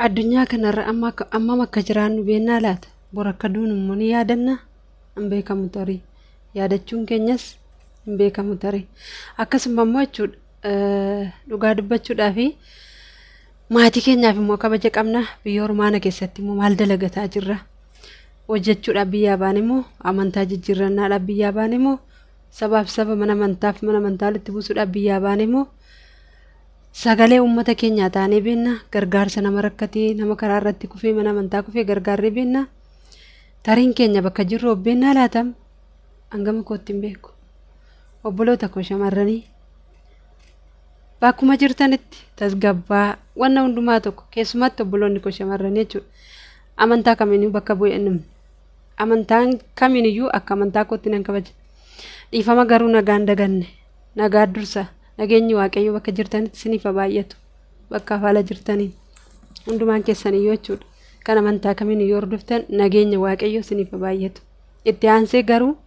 Addunyaa kanarra ammam akka jiraannu beennaa laata? Bor akka duunu immoo ni yaadannaa? Hin beekamu tarii. Yaadachuun keenyas hin beekamu tarii. Akkasuma immoo jechuudha dhugaa dubbachuudhaa fi maatii keenyaaf immoo kabaja qabna. Biyya ormaana keessatti immoo maal dalagataa jirra? Hojjechuudhaaf biyyaa baane immoo amantaa jijjiirrannaadhaaf biyyaa baane immoo sabaaf saba mana amantaaf mana amantaa walitti buusuudhaaf biyyaa baane immoo sagalee uummata keenyaa taanee beenna. Gargaarsa nama rakkatee, nama karaa irratti kufee, mana amantaa kufee gargaarree beenna. Tariin keenya bakka jirru of beennaa laatam? Hangama kootti hin beeku. Obboloota koo shamarranii bakkuma jirtanitti tasgabbaa wanna hundumaa tokko keessumatti obboloonni koo shamarranii jechuudha. Amantaa kamiiniyyuu bakka bu'ee hin dhumne. Amantaan kamiiniyyuu akka amantaa kootti nan kabaja. Dhiifama garuu nagaan daganne. Nagaa dursa. Nageenyi Waaqayyoo bakka jirtanitti isiniif haa baay'atu. Bakka haala jirtaniin. Hundumaan keessaniyyuu jechuudha. Kan amantaa kamiiniyyuu hordoftan nageenya Waaqayyoo isiniif haa baay'atu. Itti aansee garuu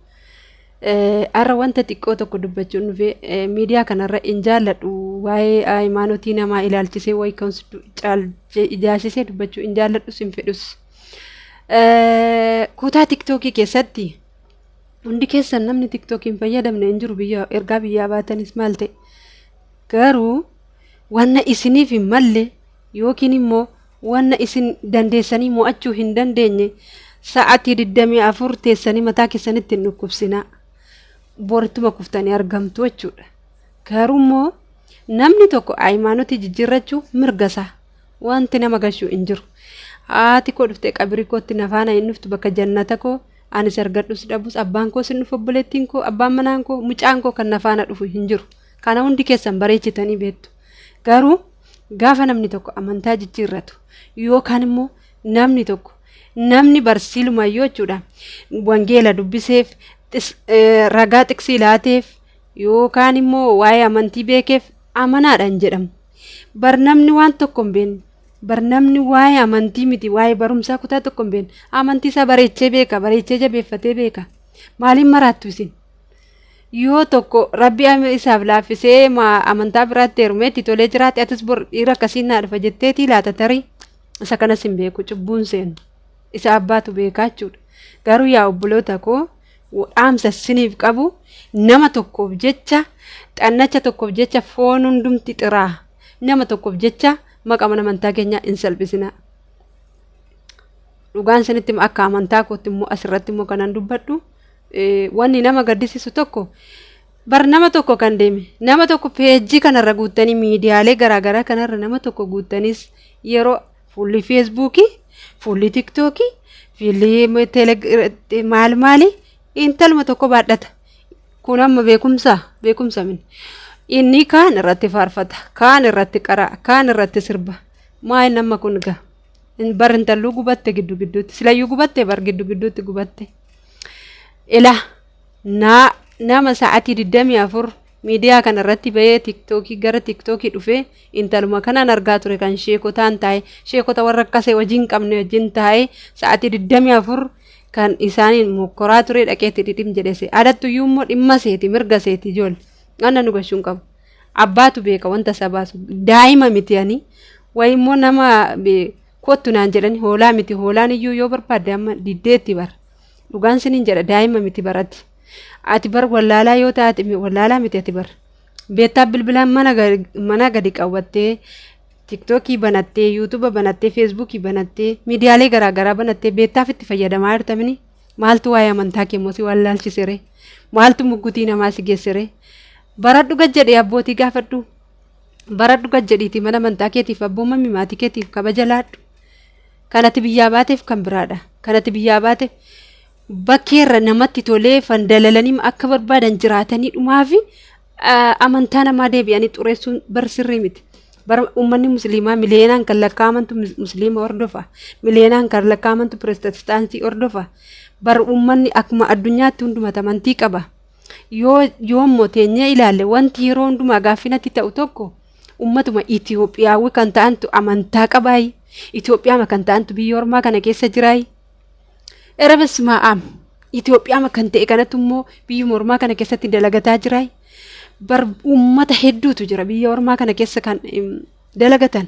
har'a wanta xiqqoo tokko dubbachuun dhufee miidiyaa kanarra hin jaalladhu waa'ee hayimaanotii namaa ilaalchisee wayi kan ijaasisee dubbachuu hin jaalladhus hin fedhus. Kutaa tiktookii keessatti hundi keessan namni tiktookii hin fayyadamne hin jiru biyya ergaa biyyaa baatanis maal ta'e garuu wanna isiniif hin malle yookiin immoo wanna isin dandeessanii mo'achuu hin dandeenye sa'atii 24 teessanii mataa keessanitti hin dhukkubsinaa. Borittuma kuftanii argamtu jechuudha. Garuu immoo namni tokko hayimaanotii jijjiirrachuu mirga isaa wanti nama gashuu hin jiru. Haati koo dhuftee qabirii kootti na faana hin dhuftu bakka jannata koo anis argadhus dhabus abbaan koos hin dhufu obboleettiin koo abbaan manaan koo mucaan koo kan na faana dhufu hin jiru. Kana hundi keessan bareechitanii beektu. Garuu gaafa namni tokko amantaa jijjiirratu yookaan immoo namni tokko namni barsiilumayyuu jechuudha wangeela dubbiseef ragaa xiqsii laateef yookaan immoo waa'ee amantii beekeef amanaadha hin jedhamu. Bar namni waan tokko hin beekne bar namni waa'ee amantii miti waa'ee barumsaa kutaa tokko hin beekne amantii isaa bareechee beeka bareechee jabeeffatee beeka. Maaliin maraattu isin? Yoo tokko rabbi isaaf laaffisee amantaa biraatti heerumee itti tolee jiraate atis bor dhiira akkasiin naa dhufa jetteetii laata tarii isa kanas hin beeku cubbuun seenu isa abbaatu beekaa jechuudha. Garuu yaa obboloota koo dhaamsa isiniif qabu nama tokkoof jecha xannacha tokkoof jecha foon hundumti xiraa nama tokkoof jecha maqa mana amantaa keenyaa hin salphisinaa. Dhugaan isinitti akka amantaa kootti immoo asirratti immoo kanan dubbadhu wanni nama gaddisiisu tokko bar nama tokko kan deeme nama tokko peejjii kanarra guuttanii miidiyaalee garaagaraa kanarra nama tokko guuttanis yeroo fuulli feesbuukii fuulli tiktookii fuulli maal maali intaluma tokko baadhata kun amma beekumsa beekumsa min inni kaan irratti faarfata kaan irratti qara'a kaan irratti sirba maal nama kun gaa bar intalluu gubatte giddu gidduutti silayyuu gubatte bar giddu gidduutti gubatte. Ila naa nama sa'atii 24 miidiyaa kana irratti bahee tiktookii gara tiktookii dhufee intaluma kanaan argaa ture kan sheekotaan taa'e sheekota warra akkasee wajjin qabne wajjin taa'e sa'atii 24 kan isaaniin mokkoraa ture dhaqeetti dhidhim jedhese adattuyyuu immoo dhimma seeti mirga seeti ijoollee anna nu gashuun qabu abbaatu beeka wanta isa baasu daa'ima miti ani wayi immoo nama kottu naan jedhani hoolaa miti hoolaan iyyuu yoo barbaadde amma diddeetti bara. Dhugaan sinin jedha daa'ima miti barati. Ati bar wallaalaa yoo taate wallaalaa miti ati bar. Beettaa bilbilaan mana gadi qawwattee tiktookii banattee yuutuuba banattee feesbuukii banattee miidiyaalee garaagaraa banattee beettaaf itti fayyadamaa jirtamini maaltu waa'ee amantaa kee immoo si wallaalchisere maaltu muggutii namaa si geessere baradhu gad jedhee abbootii gaafadhu baradhu gad jedhiitii mana amantaa keetiif abboomami maatii keetiif kabaja laadhu. Kan ati biyyaa baateef kan biraadha. Kan ati biyyaa baate bakkeerra namatti tolee fandalalanii akka barbaadan jiraatanii dhumaafi amantaa namaa deebi'anii xureessuun bar sirrii miti. Bar uummanni musliimaa miliyoonaan kan lakkaa'amantu musliima hordofa. Miliyoonaan kan lakkaa'amantu pirootestaantii hordofa. Bar uummanni akkuma addunyaatti hundumata amantii qaba. Yoo yoommoo teenyee ilaalle wanti yeroo hundumaa gaaffii natti ta'u tokko ummatuma Itoophiyaawwi kan ta'antu amantaa qabaayi. Itoophiyaama kan ta'antu biyya ormaa kana keessa jiraayi. Era besmaa am Itoophiyaama kan ta'e kanatu immoo biyyuma ormaa kana keessatti dalagataa jiraayi. Bar ummata hedduutu jira biyya ormaa kana keessa kan dalagatan.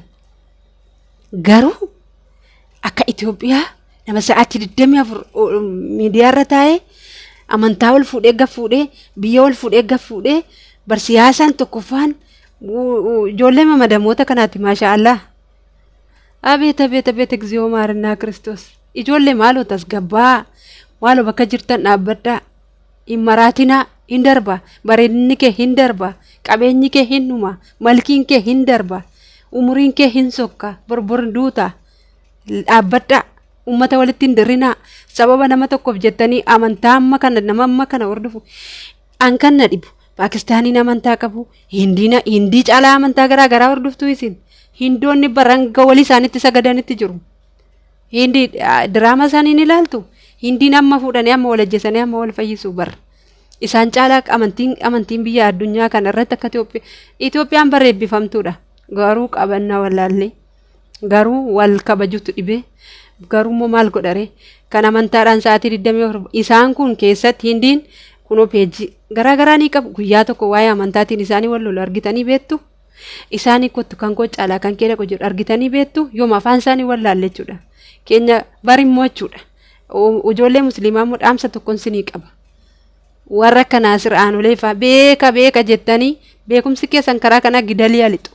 Garuu Akka Itoophiyaa nama sa'aatii 24 miidiyaarra taa'ee amantaa wal fuudhee gad fuudhee biyya wal fuudhee gad fuudhee bar siyaasaan tokkoffaan ijoollee mamadamoota kanaati, maasha Allah. Abeet abeet abeet, እግዚኦ maarinnaa Kiristoos. Ijoollee maaloo tasgabbaa, maaloo bakka jirtan dhaabbadhaa, hin maraatinaa. Hin darba, bareedinni kee hin darba, qabeenyi kee hin dhuma, malkiin kee hin darba, umuriin kee hin sokka, borbor duuta. Dhaabbadhaa, ummata walitti hin dirrinaa. Sababa nama tokkoof jettanii amantaa amma kana nama amma kana hordofu an kan na dhibu. Paakistaaniin amantaa qabu, Hindiina Hindii caalaa amantaa garaa garaa hordoftuu isin. Hindoonni baranga walii isaanitti sagadanitti jiru. Hindi diraama isaanii ni ilaaltu. Hindiin amma fuudhanii amma wal ajjeesanii amma wal fayyisu bar. Isaan caalaa amantiin biyya addunyaa kana irratti akka Itoophiyaa Itoophiyaan bara eebbifamtuudha. Garuu qabannaa wallaallee, garuu wal kabajutu dhibee, garuu immoo maal godhare kan amantaadhaan sa'aatii 24 isaan kun keessatti. Hindiin kunoo peejii garaa garaa ni qabu. Guyyaa tokko waa'ee amantaatiin isaanii wal lolu argitanii beektu? Isaanii kottu kan koo caalaa kan kee dhaqu jedhu argitanii beektu? Yooma afaan isaanii wallaalle jechuudha. Keenya barimmoo jechuudha. Ijoollee musliimaa immoo dhaamsa tokkoon sinii qaba. Warra akka Naasir Aanolee fa'aa beeka beeka jettanii beekumsi keessan karaa kanaa gidalii alixu.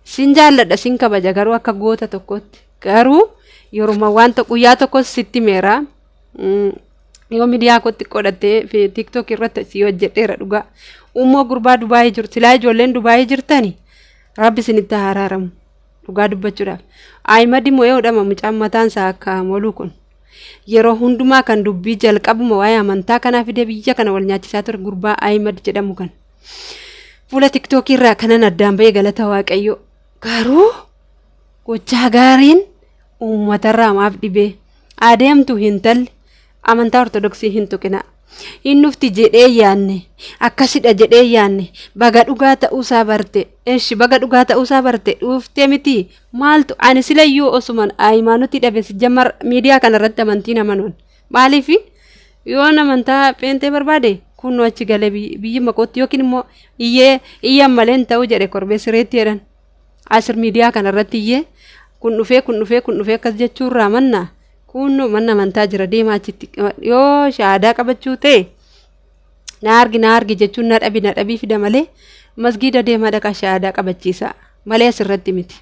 Sin jaalladha, sin kabaja, garuu akka goota tokkotti. Garuu yeruma waan tokko guyyaa tokkos sitti meera. Yoo miidiyaa kootti qodhattee TikTok irratti si hojjedheera dhugaa. Ummoo gurbaa Dubaayii jiru. Silaa ijoolleen Dubaayii jirtani, Rabbi isinitti haa araaramu. Dhugaa dubbachuudhaaf. Ahimad immoo yoo dhama mucaan mataan isaa akka moluu kun. Yeroo hundumaa kan dubbii jalqabuma waa'ee amantaa kanaa fidee biyya kana wal nyaachisaa ture gurbaa Ahimad jedhamu kan. Fuula TikTok irraa kanan addaan ba'ee, galata Waaqayyo. Garuu gochaa gaariin uummatarraa maaf dhibee adeemtu? Hintalli amantaa Ortodoksii hin tuqina. Hin dhufti jedhee yaanne, akkasidha jedhee yaanne, baga dhugaa ta'uusaa barte. Eshi, baga dhugaa ta'uusaa barte, dhuftee miti maaltu? Ani silayyuu osuman hayimaanotii dhabe jamar miidiyaa kanarratti amantiin amanuun maaliif yoon amantaa pheenxee barbaade kunoo achi galee biyyi makootti yookiin immoo iyyee iyyan malee hin ta'u jedhe korbee sireetti jedhan. Asir miidiyaa kanarratti iyyee kun dhufee kun dhufee kun dhufee akkas jechuurraa manna kunoo manna amantaa jira, deemaa achitti yoo shaadaa qabachuu ta'e na argi na argi jechuun na dhabi na dhabii fida malee masgiida deemaa dhaqaa shaadaa qabachiisa malee asirratti miti.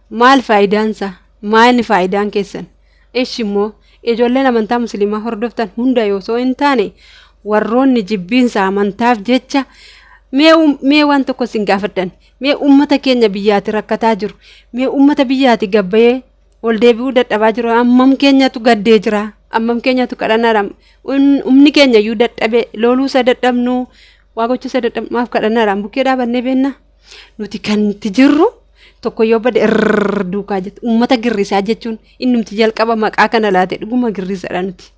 Maal faayidaansa? Maal faayidaan keessan? Ishi immoo ijoolleen amantaa musliimaa hordoftan hunda osoo hin taane warroonni jibbiinsa amantaaf jecha, mee waan tokko isin gaafadhan. Mee ummata keenya biyyaati rakkataa jiru, mee ummata biyyaati gabbayee ol deebi'uu dadhabaa jiru, ammam keenyatu gaddee jira, ammam keenyatu kadhannaadhaan humni keenya iyyuu dadhabe, loluusa dadhabnu, waa gochuusa dadhabnu, maaf kadhannaadhaan bukkee dhaabannee beenna? Nuti kan itti jirru tokko yoo bade irra duukaa jettu ummata girrisaa jechuun innumti jalqaba maqaa kana laate dhuguma girrisadha. Nuti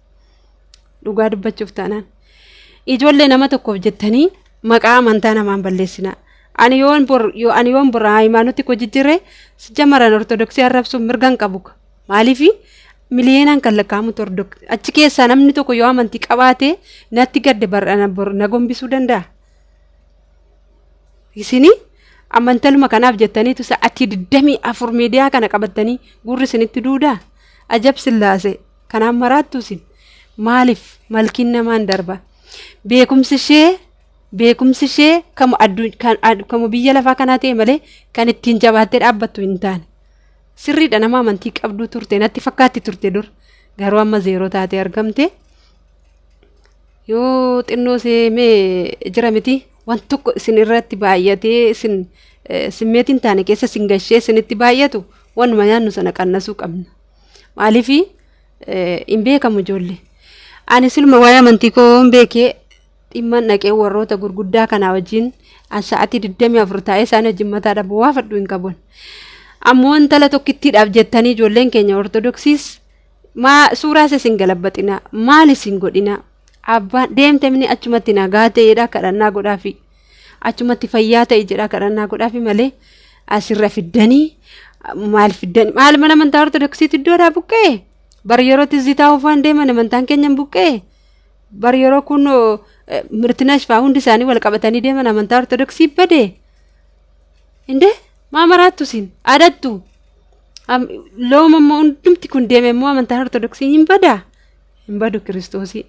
dhugaa dubbachuuf taanaan ijoollee nama tokkoof jettanii maqaa amantaa namaan balleessinaa. Ani yoon bor hayimaanotii koo jijjiirre jamaran Ortodoksii arrabsuun mirga hin qabu. Maaliifi miliyeenaan kan lakkaa'amutu Ortodoksii achi keessaa namni tokko yoo amantii qabaate natti gadde bar'ana bor na gombisuu danda'a. Isinii amantaluma kanaaf jettaniitu sa'atii 24 miidiyaa kana qabattanii gurri isinitti duudaa? Ajab sillaasee, kanaan maraattu isin. Maaliif malkiin namaan darba? Beekumsi ishee kamu biyya lafaa kanaa ta'e malee kan ittiin jabaattee dhaabbattu hin taane. Sirriidha, nama amantii qabduu turte natti fakkaatti turte dur, garuu amma zeeroo taatee argamte. Yoo xinnoo seemee jira miti, waan tokko isin irratti baay'atee isin simmeetiin taane keessa isin gashee isinitti baay'atu, wanuma nyaannu sana qannasuu qabna. Maaliif hin beekamu ijoollee. Ani siluma waa'ee amantii koo hin beekee dhimma dhaqee warroota gurguddaa kanaa wajjin sa'aatii 24 taa'ee isaan wajjin mataa dhabu waa fadhu hin qaban. Ammoo intala tokkittiidhaaf jettanii ijoolleen keenya Ortodoksiis maa suuraa isa isin galabbaxinaa, maal isin godhinaa? Abbaan deemte mini achumatti nagaa ta'eedha kadhannaa godhaafi, achumatti fayyaa ta'e jedha kadhannaa godhaafi malee asirra fiddanii maal fiddanii? Maal mana amantaa Ortodoksiitu iddoodhaa buqqa'e? Bar yeroo tizzitaa ufaan deeman amantaan keenya hin buqqa'e? Bar yeroo kun mirtinash fa'aa hundi isaanii wal qabatanii deeman amantaa Ortodoksii bade? Indee maa maraattu isin adattu? Looma immoo hundumti kun deeme immoo amantaan Ortodoksii hin badaa? Hin badu Kiristoosii.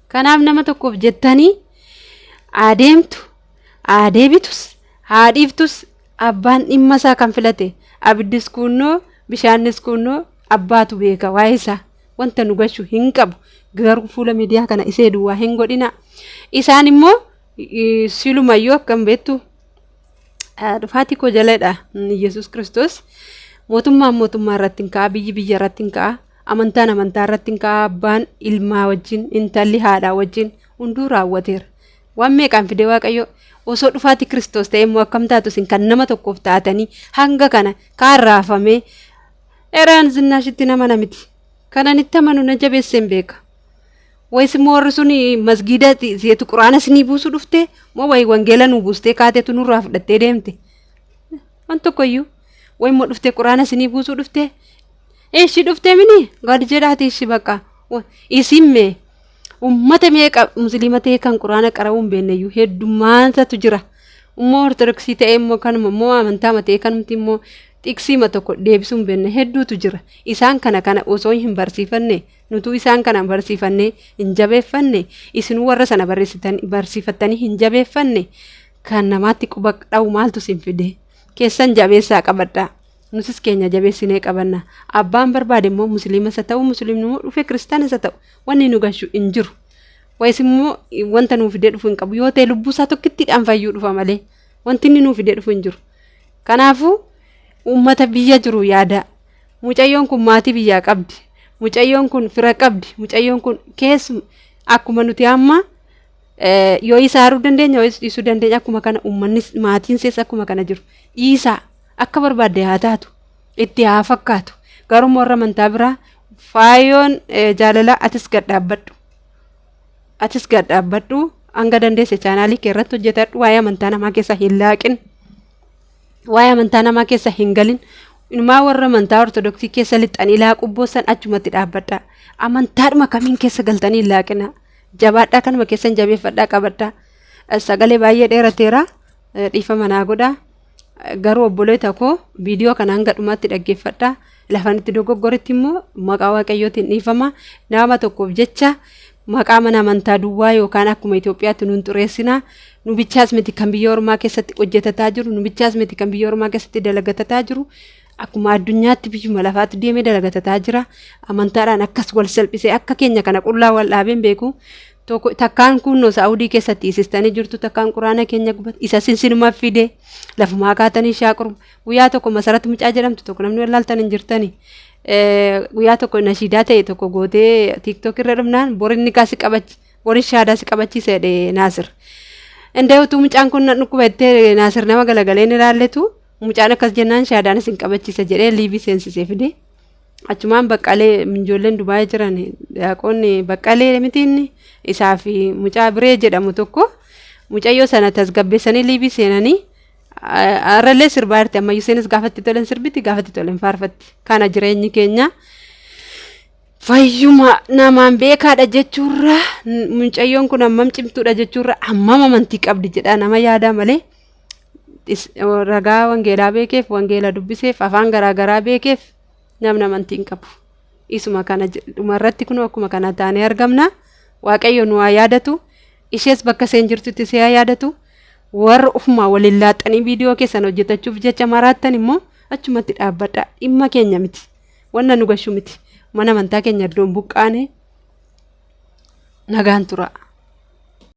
Kanaaf nama tokkoof jettanii adeemtu, adeebitus, haadhiiftus abbaan dhimma isaa kan filate abiddis kunnoo bishaannis kunnoo abbaatu beeka waa'ee isaa. Wanta nu gashu hin qabu. Garuu fuula miidiyaa kana isee duwwaa hin godhina. Isaan immoo silumayyuu akkam beektu dhufaatii koo jaladha. Yesuus Kiristoos mootummaan mootummaa irratti hin ka'a, biyyi biyya irratti hin ka'a, amantaan amantaa irratti hin ka'a, abbaan ilmaa wajjin, intalli haadhaa wajjin hunduu raawwateera. Waan meeqaan fide Waaqayyo osoo dhufaatii Kiristoos ta'e immoo akkam taatu isin kan nama tokkoof taatanii hanga kana kaan raafamee eraan zinnaashitti nama namiti. Kanan itti amanu na jabeesseen beeka. Wayis immoo warri sun masgiida seetu quraana isinii buusuu dhufte moo wayi wangeela nuu buustee kaateetu nurraa fudhattee deemte. Waan tokko iyyuu. Wayi immoo dhuftee quraana isinii buusuu dhufte. Eeshi dhuftee mini gad jedhaati ishi bakka. Isin mee ummata meeqa musliima ta'e kan quraana qara'uu hin beekne iyyuu heddummaatatu jira. Immoo Ortodoksii ta'e immoo kanuma immoo amantaa ta'e kanumti immoo xiqsiima tokko deebisuu hin beekne hedduutu jira. Isaan kana kana osoo hin barsiifanne nutuu isaan kana barsiifannee hin jabeeffanne isin warra sana barsiifattanii hin jabeeffanne kan namaatti quba dha'u maaltu isin fide keessan jabeessaa qabadhaa. Nutis keenya jabeessinee qabanna. Abbaan barbaade immoo musliima isa ta'u musliimni immoo dhufee kiristaana isa ta'u wanni nu gashu hin jiru. Wayis immoo wanta nuu fidee dhufu hin qabu yoo ta'e lubbuu isaa tokkittiidhaan fayyuu dhufa malee wanti inni nuu fidee dhufu hin jiru. Kanaafuu uummata biyya jiru yaada. Mucayyoon kun maatii biyyaa qabdi. Mucayyoon kun fira qabdi. Mucayyoon kun keessuma akkuma nuti amma yoo isa haaruu dandeenya yoo dhiisuu dandeenya akkuma kana uummanni maatiin sees akkuma kana jiru. Dhiisaa akka barbaadde haa taatu itti haa fakkaatu. Garuu warra amantaa biraa faayoon jaalalaa atis gad dhaabbadhu. Atis gad dhaabbadhu hanga dandeesse chaanaalii kee irratti hojjetadhu waa'ee amantaa namaa keessa hin laaqin. Waa'ee amantaa namaa keessa hin galin. Inumaa warra amantaa Ortodoksii keessa lixxanii laaquu boossan achumatti dhaabbadhaa. Amantaadhuma kamiin keessa galtanii hin laaqinaa. Jabaadhaa kanuma keessan jabeeffadhaa qabadhaa. Sagalee baay'ee dheerateera. Dhiifama naa godhaa. Garuu obboleeta koo viidiyoo kana hanga dhumaatti dhaggeeffadhaa. Lafan itti dogoggoritti immoo maqaa Waaqayyootiin dhiifama. Nama tokkoof jecha maqaa mana amantaa duwwaa yookaan akkuma Itoophiyaatti nuun xureessinaa. Nu bichaas miti kan biyya ormaa keessatti hojjetataa jiru. Nu bichaas miti kan biyya ormaa keessatti dalagatataa jiru. Akkuma addunyaatti biyyuma lafaatti deemee dalagatataa jira. Amantaadhaan akkas wal salphisee akka keenya kana qullaa wal dhaabeen beeku. Tokko takkaan kunnoo Saa'udii keessatti hiisistanii jirtu takkaan quraana keenya gubate isa sinsinuma fide lafumaa kaatanii shaaquru. Guyyaa tokko Masarat mucaa jedhamtu tokko namni wallaaltan hin jirtani. Guyyaa tokko nashiidaa ta'e tokko gootee tiiktook irra dhumnaan borinni kaasi qabachi borin shaadaa si qabachiisa jedhe Naasir. Indee utuu mucaan kun na dhukkuba jettee Naasir nama galagalee hin ilaalletu mucaan akkas jennaan shaadaan isin qabachiisa jedhee liivii seensisee fide. Achumaan baqqalee ijoolleen Dubaay jiran daaqoonni baqqalee mitiin isaa fi mucaa biree jedhamu tokko mucayyoo sana tasgabbeessanii liivii seenanii har'allee sirbaa jirti ammayyuu seenis gaafatti tolen sirbiti gaafatti tolen faarfatti. Kana jireenyi keenya fayyuma namaan beekaadha jechuurra mucayyoon kun hammam cimtuudha jechuurra hammam amantii qabdi jedha nama yaadaa malee ragaa wangeelaa beekeef wangeela dubbiseef afaan garaagaraa beekeef namni amantii hin qabu. Isuma kana dhumarratti kun akkuma kana taanee argamna. Waaqayyo nu haa yaadatu. Ishees bakka isheen jirtutti ishee haa yaadatu. Warra ofumaa waliin laaxxanii viidiyoo keessan hojjetachuuf jecha maraattan immoo achumatti dhaabbadha. Dhimma keenya miti. Wanna nu gashu miti. Mana amantaa keenya iddoon buqqaane nagaan tura.